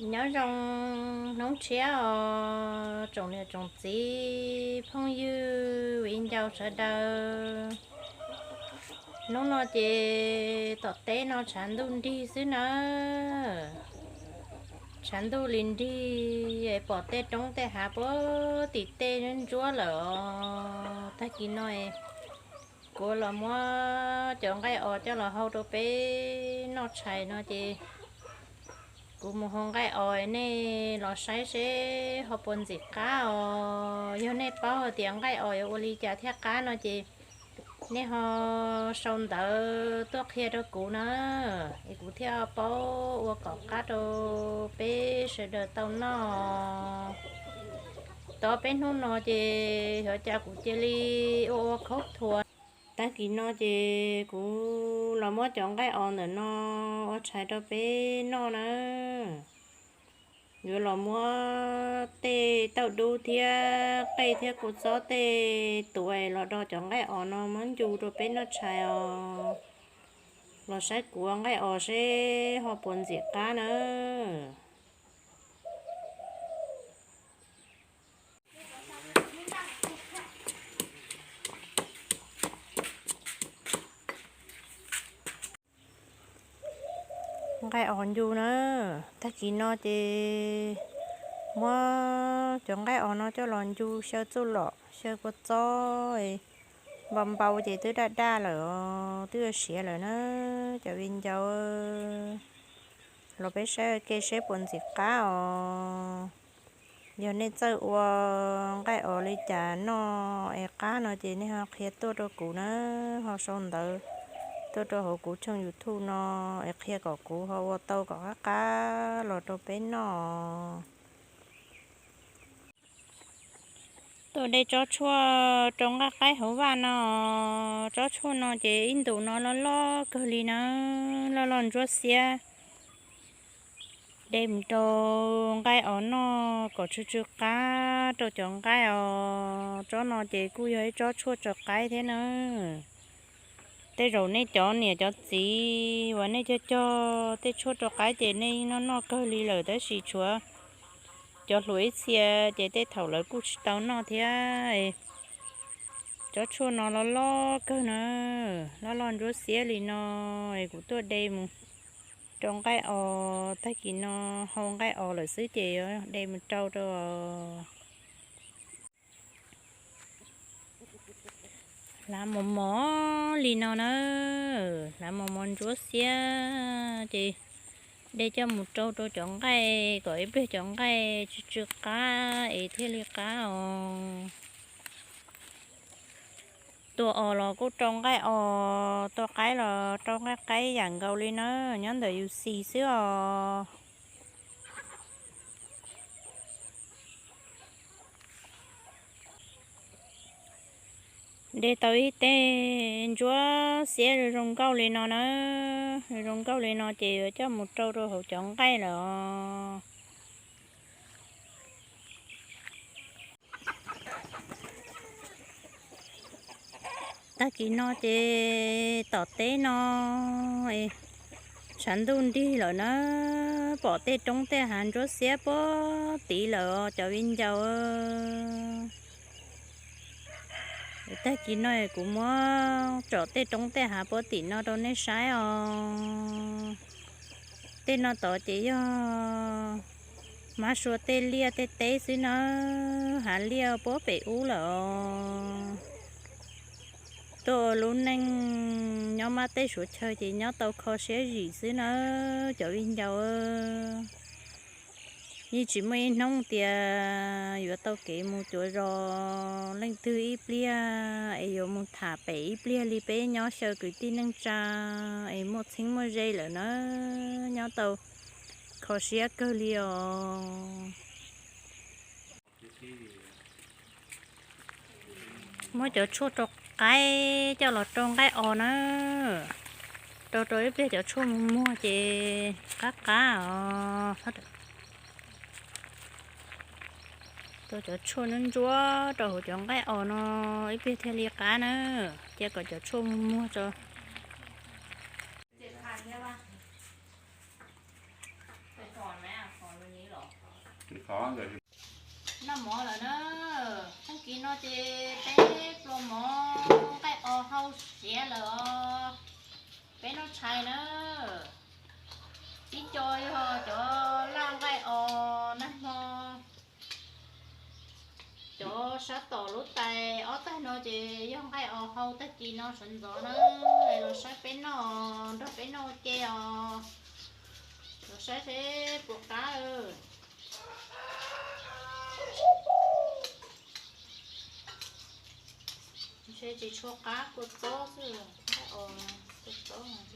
Nyob zoo hnub tshiab os tsoom niam tsoom txiv phooj ywg viv ncaus sawv daws. Hnub no ces tom teb no tshav ntuj nrig xwb nawb. Tshav ntuj li nrig es pom tej roob tej hav puag tim tej ntsuab lawm os. Tag kis no kuv los muab cov nqaij os coj los hau rau peb noj tshais no ces kuv mus hau nqaij os, nej los saib seb ho puas ntxim qab os. Yog nej paub hais tias nqaij os yuav ua li cas thiaj qab no ces nej ho sau ntawv tuaj qhia rau kuv na, es kuv thiaj paub ua kom qab rau peb sawv daws tau noj. Tau peb hnub no ces xyov cas kuv cia li ua ua khaub thuas. Tag kis no ces kuv los muab cov nqaij os ntawm no ua tshais rau peb noj na. Yuav los muab tej tauj dub thiab qej thiab kua txob tej tuav los do cov nqaij os no muab ncu rau peb noj tshais os. Los saib kuv ua nqaij os seb ho puas ntxim qab na. Nqaij os ncu na. Tag kis no ces muab cov nqaij os no coj los ncu xyaw txuj lom xyaw kua txob npau npau ces twb daj daj lawm os, twb yuav siav lawm na. Cov viv ncaus, los peb saib ua ke seb puas ntxim qab os. Yog nej txawj ua nqaij os li cas noj es qab no ces nej ho qhia tuaj rau kuv na, ho sau ntawv tuaj rau hauv kuv channel YouTube no es qhia kom kuv ho ua tau kom qab qab los rau peb noj. Tuaj de tsob tshuaj rau nqaij qaib hauv vaj no. Tsob tshuaj no ces ib ntus no loj loj kawg li na, loj loj ntsuab xiab. De mus rau nqaij os noj kom tsw tsw qab rau cov nqaij os. Tsob no ces kuj yog ib tsob tshuaj rau qaib thiab na. Tej zaum nej cov niam cov txiv uas nej cog cog tej tshuaj rau qaib ces nej noj noj kawg li lawm, tab sis tshuav cov hluas ib txhia ces tej thaum lawv kuj tsis tau noj thiab. Tsob tshuaj no loj loj kawg na, loj loj ntsuab xiab li no, es kuv tuaj de mus rau nqaij os, tag kis no hau nqaij os lawm xwb ces de mus rau rau hlav mos mos li no na, hlav mos mos ntsuab xiab ces de coj mus rau rau cov nqaij kom ib pliag cov nqaij tsw tsw qab es thiaj li qab os. Tua os los kuj rau nqaij os, tua qaib los rau nqaij qaib yam nkaus li na, nyob ntawm yus xis xwb os. De tau ib teg ntsuab xiab zoo zoo nkauj li no na, zoo zoo nkauj li no ces yuav coj mus rau rau hauv cov nqaij lawm os. Tag kis no ces tom teb no tshav ntuj nrig lawm na, pom tej roob tej hav ntsuab xiab puag tid lawm os cov viv ncaus. Tag kis no kuv muab tsom tej roob tej hav puag tim no rau nej saib os. Tej no tod ces yog mab sua tej liaj tej teb xwb na, hav liaj puag pem ub lawm os. Tuaj ua lub neej nyob mab teb suav chaw ces nyob tau kho siab zim xwb na cov viv ncaus. Yeej tsis muaj ib hnub tias yuav tau kev mus cuav zos leej twg ib pliag es yuav mus tham pem ib pliag li peb nyob xyaw kwv tij neej tsa es muaj txheeb muaj ze lawm na, nyob tau kho siab kawg li os. Muab cov tshuaj rau qaib coj los rau nqaij os na, rau rau ib pliag cov tshuaj muag muag ces qab qab os. Rau cov tshuaj ntsuab ntsuab rau hauv cov nqaij os no ib pliag thiaj li qab na, cia kom cov tshuaj muag muag tso. Noj mov lawm na. Tag kis no ces peb pluas mov nqaij os hau siav lawm os. Peb noj tshais na. Tib co yog cov laj nqaij os nag hmo. Cov sab tom lub tais ob tag no ces yog nqaij os hau tag kis no sawv ntxov na. Los saib peb noj, nrog peb noj ua ke os. Los saib seb puas qab. Ntshe tsis tshua qab, kua txob xwb, nqaij os kua txob.